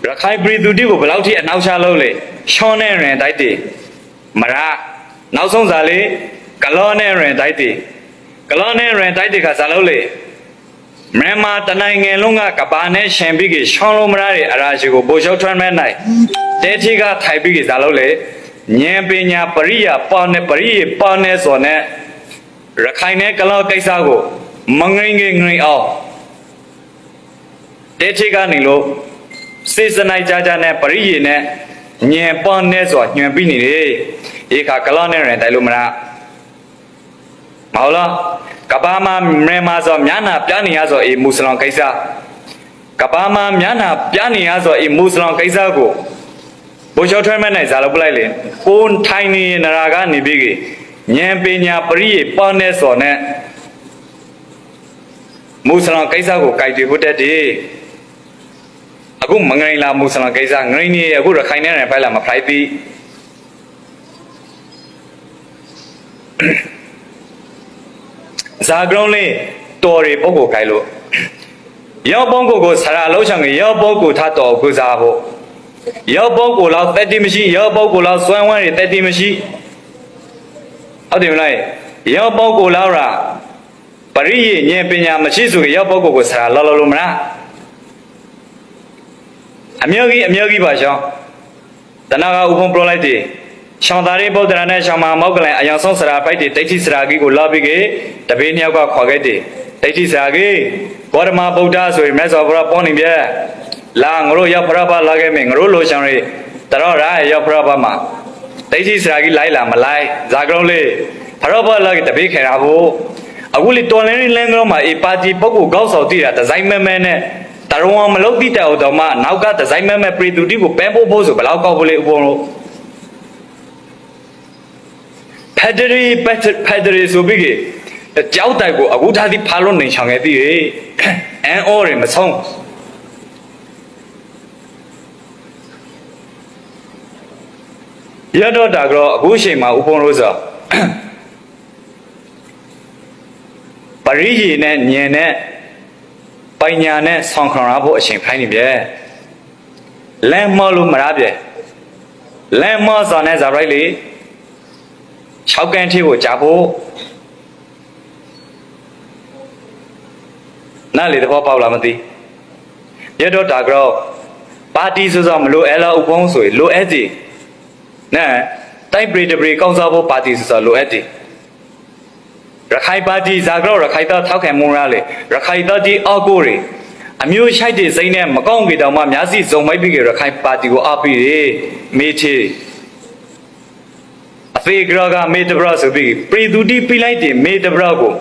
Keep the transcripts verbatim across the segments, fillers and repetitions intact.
ရခိုင်ပြည်သူတွေကို ဘယ်လောက်ထိ အနှောက်အယှက်လုပ်လဲ။ ရှမ်းနဲ့ ရခိုင်တိုင်းတွေ မရ။ နောက်ဆုံးစာလေး ကလောနဲ့ ရခိုင်တိုင်းတွေ ကလောနဲ့ ရခိုင်တိုင်းတွေက ဘာလုပ်လဲ။ မြန်မာတစ်နိုင်ငံလုံးက ကမ္ဘာနဲ့ယှဉ်ပြီး ရှင်းလို့မရတဲ့ အရာရှိကို ဗိုလ်ချုပ်ထွန်းမင်းနိုင် တဲထိကထိုင်ပြီး ဘာလုပ်လဲ။ ဉာဏ်ပညာ ပရိယာယ်ပေါက်နဲ့ ပရိယာယ်ပေါက်နဲ့စွာနဲ့ ရခိုင်နဲ့ကလောကိစ္စကို မငြိမ်ခင်ငြိမ်အောင် တဲထိကနေလို့ စစ်စနစ်ကျကျနဲ့ ပရိယာယ်နဲ့ ညံပွန်နဲ့စွာညွှန်ပြီးနေတယ်။ ဒီအခါ ကလောနဲ့ ရန်တိုက်လို့မရ။ မဟုတ်လား။ ကမ္ဘာမှာ မြန်မာစွာ မျက်နှာပြနေရစွာ အီမူစလင်ကိစ္စ၊ ကမ္ဘာမှာ မျက်နှာပြနေရစွာ အီမူစလင်ကိစ္စကို ဗိုလ်ချုပ်ထွန်းမင်းနိုင် ဘာလုပ်ပလိုက်လဲ။ ကိုယ်ထိုင်နေရာကနေပြီး ဉာဏ်ပညာ ပရိယာယ်ပေါက်နဲ့စွာနဲ့ မူစလင်ကိစ္စကို ကိုင်တွယ်ဖို့ တတ်တယ်။ အခု မငြိမ်လား မူစလင်ကိစ္စ။ ငြိမ်နေ အခု ရခိုင်နဲ့ ရန်ဖဲလာ မဖရိုက်သီး။ ဇာတ်ကြောင်းလေး တော်တွေ ပုဂ္ဂိုလ်ကိုင်လို့။ ယောပုဂ္ဂိုလ်ကို ဆရာလုပ်ချင်ရင် ယောပုဂ္ဂိုလ်ထက် တော်ကို စားဖို့။ ယောပုဂ္ဂိုလ်လောက် သတ္တိမရှိ၊ ယောပုဂ္ဂိုလ်လောက် စွမ်းဝါတွေ သတ္တိမရှိ။ ဟုတ်တယ်မလား။ ယောပုဂ္ဂိုလ်လောက်ရာ ပရိယာယ် ဉာဏ်ပညာ မရှိဆိုရင် ယောပုဂ္ဂိုလ်ကို ဆရာလုပ်လို့မရ။ အမျိုးကြီး အမျိုးကြီးပါ ရှောင်း။ တနာက ဥပုံပြောလိုက်တယ်။ ရှောင်းသာရိပုတ္တရာနဲ့ ရှောင်းမဟာမုဂ္ဂလန် အရင်ဆုံး ဆရာပိုက်တယ်။ ဒိဋ္ဌိဆရာကြီးကို လာပြီးက တပည့်နှစ်ယောက်က ခေါ်ခဲ့တယ်။ ဒိဋ္ဌိဆရာကြီး ဂေါတမဗုဒ္ဓဆိုရင် မြတ်စွာဘုရား ပေါ်နေပြီ။ လာ ငါတို့ ရောက်ဖျားပါ လာခဲ့မယ်။ ငါတို့ လိုချင်တွေ တရော့ရ ရောက်ဖျားပါမှာ။ ဒိဋ္ဌိဆရာကြီး လိုက်လာ မလိုက်။ ဇာတ်ကြောင်းလေး ဖျားပါ လာခဲ့ တပည့်ခံရဖို့။ အခုလီ တော်လှန်ရေးလမ်းကြောင်းမှာ အီပါတီ ပုဂ္ဂိုလ်ခေါင်းဆောင် တည်တာ တစိုက်မတ်မတ်နဲ့ တရားဝင် မလုပ်သည့်တိုင်အောင်တောင်မှ နောက်က တစိုက်မတ်မတ် ပြည်သူတွေကို ပံ့ပိုးဖို့ဆို ဘယ်လောက်ကောင်းဖို့လဲ ဥပုံတို့။ ဖက်ဒရယ် ဖက်ဒရယ် ဖက်ဒရယ်ဆိုပြီးက တကြောက်တိုင်ကို အခုထက်ထိ ဖားလို့ နေဆောင်ခဲ့သေးတယ်။ အံ့ဩတယ် မဆုံး။ ရတော့ တၢ်ကရော အခုအချိန်မှာ ဥပုံတို့ဆို ပရိယာယ်နဲ့ ဉာဏ်နဲ့ ပညာနဲ့ ဆောင်ခံရဖို့ အချိန်ဖဲနေပြီ။ လမ်းမှားလို့ မရပြီ။ လမ်းမှားစွာနဲ့ ဇာတ်ရိုက်လေး ခြောက်ကမ်းထီးကို ကျဖို့ နားလည်သဘောပေါက်လား မသိ။ ရတော့ တၢ်ကရော ပါတီဆိုစွာ မလိုအပ်လၢ ဥပုံဆိုရင် လိုအပ်တယ်။ နဲ့ တိုင်းပြည်တစ်ပြည် ကောင်းစားဖို့ ပါတီဆိုစွာ လိုအပ်တယ်။ ရခိုင်ပါတီ ဇာတ်ကြောင်း ရခိုင်သား ထောက်ခံမှုများလေ။ ရခိုင်သားကြီး အားကိုးတယ်။ အမျိုးခြိုက်တဲ့စိတ်နဲ့ မကောင်းကင်တောင်မှ မျက်စိစုံမှိတ်ပြီးက ရခိုင်ပါတီကို အားပေးတယ်။ မဲထည့် အသေကရောက မဲတစ်ပြားဆိုပြီး ပြည်သူတွေ ပေးလိုက်တဲ့ မဲတစ်ပြားကို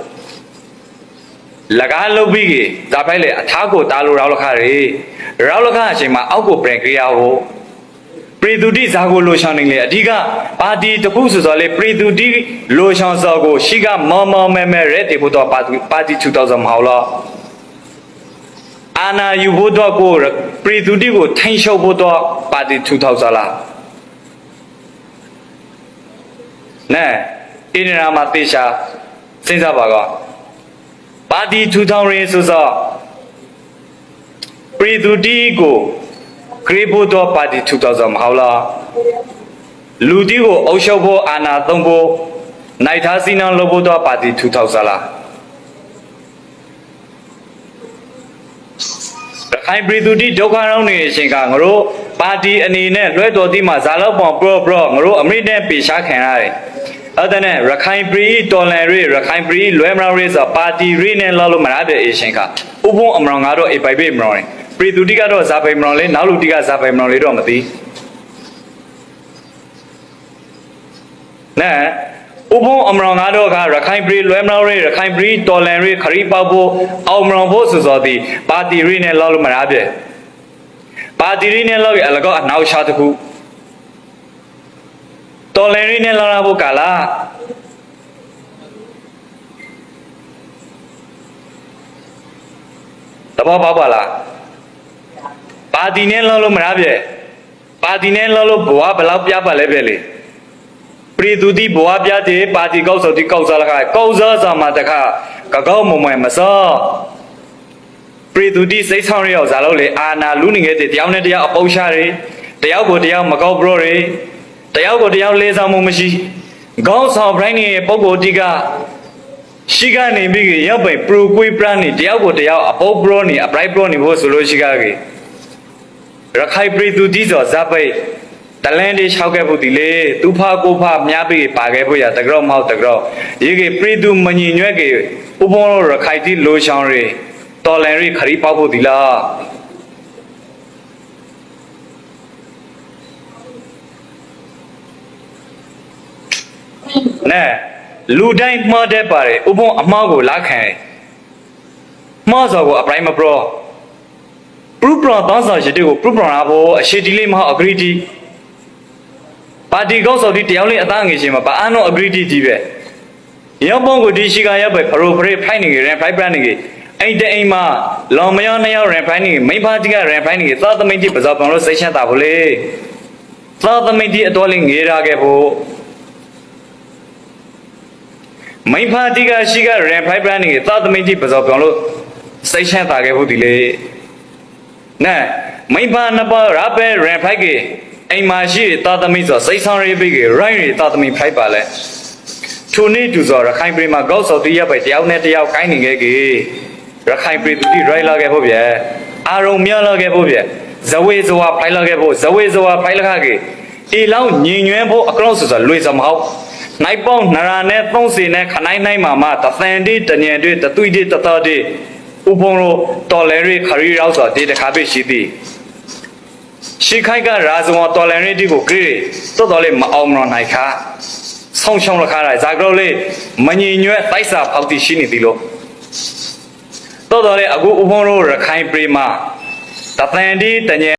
လကားလုပ်ပြီးက ဇာတ်ဖဲလဲ အထက်ကို တၢ်လို ရောက်လခါရယ်။ ရောက်လခါအချိန်မှာ အောက်ကို ပြန်ကြည့်ရဖို့။ ပြည်သူတွေ ဘာကို လိုချင်နေလဲ။ အဓိက ပါတီတစ်ခုဆိုသော်လည်း ပြည်သူတွေ လိုချင်စွာကို ရှေ့က မော်မော်မဲမဲ ရပ်တည်ဖို့တော့ ပါတီ ပါတီထူထောင်စွာ မဟုတ်လား။ အာဏာယူဖို့တော့ကို ပြည်သူတွေကို ထိန်းချုပ်ဖို့တော့ ပါတီထူထောင်စွာလား။ နဲ့ အင်းရမ သေချာ စဉ်းစားပါကော။ ပါတီထူထောင်ရင်ဆိုသော် ပြည်သူတွေကို ကြည့်ဖို့တော့ ပါတီထူထောင်စွာ မဟုတ်လား။ လူတွေကို အုပ်ချုပ်ဖို့ အာဏာသုံးဖို့ နိုင်ထက်စီးနင်းလုပ်ဖို့တော့ ပါတီထူထောင်စွာလား။ ရခိုင်ပြည်သူတွေ ဒုက္ခရောက်နေတဲ့အချိန်က ငါတို့ ပါတီအနေနဲ့ လွှတ်တော်ထဲမှာ ဇာတ်လမ်းပေါ် ပြောပြော ငါတို့ အမြင့်နဲ့ ပယ်ချခံရတယ်။ အဲ့ဒါနဲ့ ရခိုင်ပြည်ကြီး တော်လှန်ရေး၊ ရခိုင်ပြည်ကြီး လွတ်မြောက်ရေးဆို ပါတီတွေနဲ့ လုပ်လို့မရတဲ့အချိန်က ဥပုံအမရောင်ကတော့ အပိုင်ပဲမရောင်နဲ့ ပြည်သူတွေကတော့ ဇာပိုင်မရောင်လေး နောက်လူတွေက ဇာပိုင်မရောင်လေးတော့ မသိ။ နဲ့ ဥပုံအမရောင်ကတော့က ရခိုင်ပြည်လွတ်မြောက်ရေး၊ ရခိုင်ပြည်တော်လှန်ရေး ခရီးပေါက်ဖို့ အောင်မြင်ဖို့ဆိုသော်သည် ပါတီတွေနဲ့ လုပ်လို့မရပဲ။ ပါတီတွေနဲ့ လုပ်ရင် အလကားအနှောက်အယှက်တစ်ခု။ တော်လှန်ရေးနဲ့ လုပ်ရဖို့ကလား။ သဘောပေါက်ပါလား။ ပါတီနဲ့ လုပ်လို့မရပဲ။ ပါတီနဲ့ လုပ်လို့ ဘဝဘယ်လောက်ပျက်ပါလဲပဲလေ။ ပြည်သူတွေ ဘဝပျက်တယ်။ ပါတီခေါင်းဆောင်တွေ ကောင်းစားလခါ ကောင်းစားစမှာတခါ ကကောင်းမွန်မွန်မစား။ ပြည်သူ့စစ်စောင့်တွေရောက်စားလို့လေ အာဏာလုနေခဲ့တဲ့ တစ်ယောက်နဲ့တစ်ယောက်အပုတ်ချတွေ၊ တစ်ယောက်ကိုတစ်ယောက်မကောင်းပြောတွေ၊ တစ်ယောက်ကိုတစ်ယောက်လေးစားမှုမရှိ၊ ခေါင်းဆောင်ပိုင်းနဲ့ ပုဂ္ဂိုလ်တွေက ရှိကနေပြီး ရပ်ပိုင်ပရူကွေးပြားနေ တစ်ယောက်ကိုတစ်ယောက်အပုတ်ပြောနေ အပြိုင်ပြောနေဖို့ဆိုလို့ရှိက ရခိုင်ပြည်သူ့စစ်စောင့် ဇာပိုင် တလမ်းတွေ လျှောက်ခဲ့ဖို့တည်းလေ၊ သူဖာကိုဖာ များပြီး ပါခဲ့ဖို့ရာ တစ်ကြော့မဟုတ်တစ်ကြော့၊ ယကပြည်သူ့မညီညွတ်ရေး ဦးဖော်ရခိုင်တစ် လှုပ်ရှားရေး တော်လှန်ရေး ခရီးပေါက်ဖို့တည်းလီၤ. နဲ, လူတိုင်းမှားတတ်ပါတယ်။ ဦးဖော်အမှားကိုလက်ခံ၊ မှားစွာကို အပြိုင်မပြော၊ ပြုပြင်သောင်းဆောင်ရည်တွေကို ပြုပြင်လာဖို့ အရှိတည်းလေးမဟုတ် အကြိတ်တည်း၊ ပါတီခေါင်းဆောင်တစ်ယောက်လည်း အသနာ်ငယ်ရှိမှာ ပအံၤနော် အကြိတ်တည်းပဲ။ ရပ်ပိုင်ကို ဒီရှိကရပ်ပိုင် ဖရိုဖရဲ ဖရိုက်နေက့ ရန်ဖရိုက်ပြားနေက့ အိမ်တစ်အိမ်မှာ လင်မယားနှစ်ယောက် ရန်ဖရိုက်နေက့ မိန်းဖါတစ်ယောက် ရန်ဖရိုက်နေက့ သားသမီးတစ် ဘယ်လိုပြောင်းလို့ စိတ်ချမ်းသာဖို့လဲ။ သားသမီးတစ် အတော်လေး ငဲထားခဲ့ဖို့၊ မိန်းဖါတစ်ယောက် ရှိက ရန်ဖရိုက်ပြားနေက့ သားသမီးတစ် ဘယ်လိုပြောင်းလို့ စိတ်ချမ်းသာခဲ့ဖို့တည်းလဲ။ နဲ, မိန်းဖါနှစ်ပါး ရန်ဖရိုက်က့ အိမ်မှာရှိတဲ့ သားသမီးဆို စစ်စောင့်ရေးဘက်က ရန်ရန် သားသမီး ဖရိုက်ပါလဲ။ ထိုနည်းတူစွာ ရခိုင်ပြည်မှာ ခေါင်းဆောင်တစ် ရပ်ပိုင် တစ်ယောက်နဲ့တစ်ယောက် ကိုင်နေခဲ့က့ ရခိုင်ပြည်သူ့စစ် ရန်လာခဲ့ဖို့ပဲ၊ အာရုံများလာခဲ့ဖို့ပဲ၊ ဇဝေဇဝါ ဖရိုက်လာခဲ့ဖို့၊ ဇဝေဇဝါ ဖရိုက်လာခဲ့က့ အီလောက်ညီညွတ်ဖို့ အကလောင်စုစွာ လွယ်စွာမဟုတ်။ နှစ်ပေါင်းနှစ်ရာနဲ့သုံးဆယ်နှစ် ခဏိုင်နှိုင်မှာမှ တစ်သံတည်း တစ်ညဏ်တည်း တစ်သွေးတည်း တစ်သားတည်း ဦးဖော်ရ တော်လှန်ရေး ခရီးရောက်စွာ ဒီတစ်ခါပဲရှိသည်။ ရှေ့ခါက ရာဇဝင်တော်လှန်ရေးကို ကြိုးရယ် သို့သော်လည်း မအောင်မြင်နိုင်ခါ၊ ဆုံးရှုံးလခါရယ် ဇာတ်ကြောင်းလေး မညီညွတ် တိုက်စားဖောက်သည်ရှိနေသည်လို့။ သို့သော်လည်း အခု ဦးဖော်ရ ရခိုင်ပြည်မှာ တစ်သံတည်း တစ်ညဏ်